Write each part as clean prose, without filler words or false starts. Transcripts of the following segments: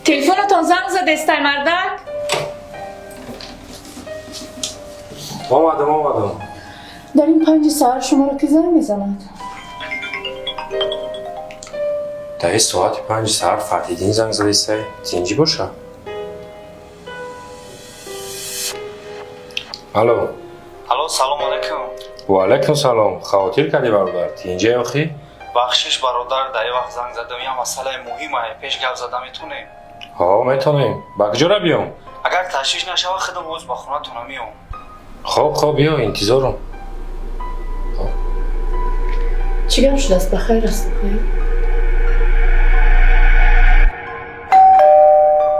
Телефонатон занг задестай, мардак. Омадам, омадам. Дар ин 5 саҳар шуморо ки занг мезанад? Дар ин соати 5 саҳар Фатҳиддин занг задестай, тинҷӣ боша? Алло. Алло, салом алейкум. Ва алейкум салом. Хавотир кардӣ, бародар, тинҷӣ охӣ? Бахшиш, бародар, дар ин вақт занг задам, як масъалаи муҳимае, пеш гап зада метонем? Ҳо, метонем. Ба куҷора биём? Агар ташвиш нашава, худам ҳоз ба хонатона меом. Хоб, хоб, биё, интизорам. Чӣ гап шудааст? Ба хайр аст?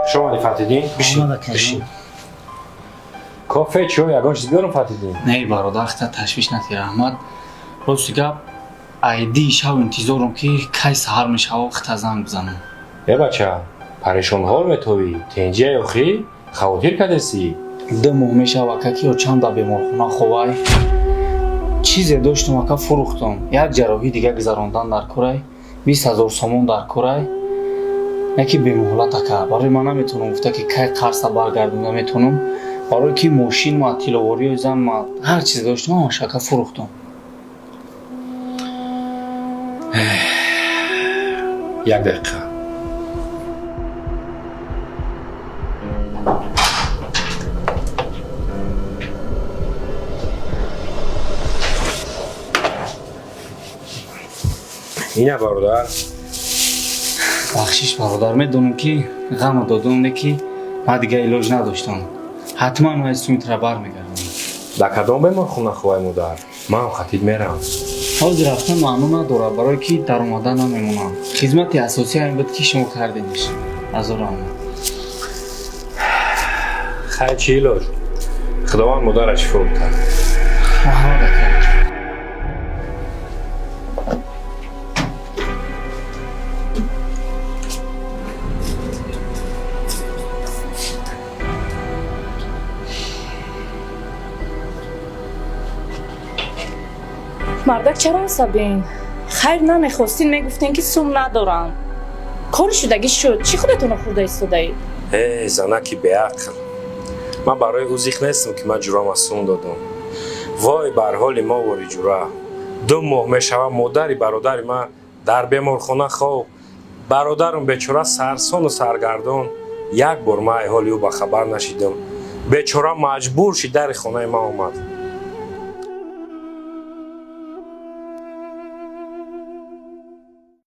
Хуш омадӣ, Фатҳиддин. Бишин, бишин. Кофе, чой, ягон чиз биёрам, Фатҳиддин? Не, бародар, хита ташвиш натӣ, раҳмат. Рости гап, айди шав интизорам, ки кай саҳар мешава, хита занг бизанам. Э, бача, парешонҳол метовӣ, тинҷия охӣ? Хавотир кардесӣ? 2 моҳ мешава, ака, ки очам дар беморхона ховай. Чизе доштам, ака, фурӯхтам. Як ҷарроҳӣ дига гузарондан дар курай, 20 000 сомон дар курай. Яки бемуҳлат, ака. Барои ман наметавонам гуфта, ки кай қарза баргардонда метавонам. Барое ки мошин ма, тилловориёи зан ма, ҳар чизе доштам, ҳамаш, ака, фурӯхтам. Як дақиқа. Ина, бародар. Бахшиш, бародар, медонам, ки ғаму додам, не ки ман дига илоҷ надоштам. Ҳатман ман сумитра бармегардам. Дар кадом беморхона ховай модар? Ман хатид мерам. Ҳозир рафтан маъно надорад, барое ки даромада намемонам. Хизмати асосӣ ҳамин буд, ки шумо кардемш. Азор омад. Хайр, чӣ илоҷ? Худованд модарра шифо бикард. Раҳмат, ака. Мардак, чаро асабин? Хайр, намехостин, мегуфтен, ки сум надорам. Кори шудагӣ шуд, чӣ худатонро хӯрда истодаед? Э, занаки беақл, ман барои ӯ зиқ нестам, ки ман ҷурама сум додам. Вой бар ҳоли мо, вори ҷура. 2 моҳ мешавад, модари бародари ман дар беморхона хоб. Бародарам бечора сарсону саргардон. Як бор ман ай ҳоли ӯ ба хабар нашидам. Бечора маҷбур шид, дари хонаи ман омад.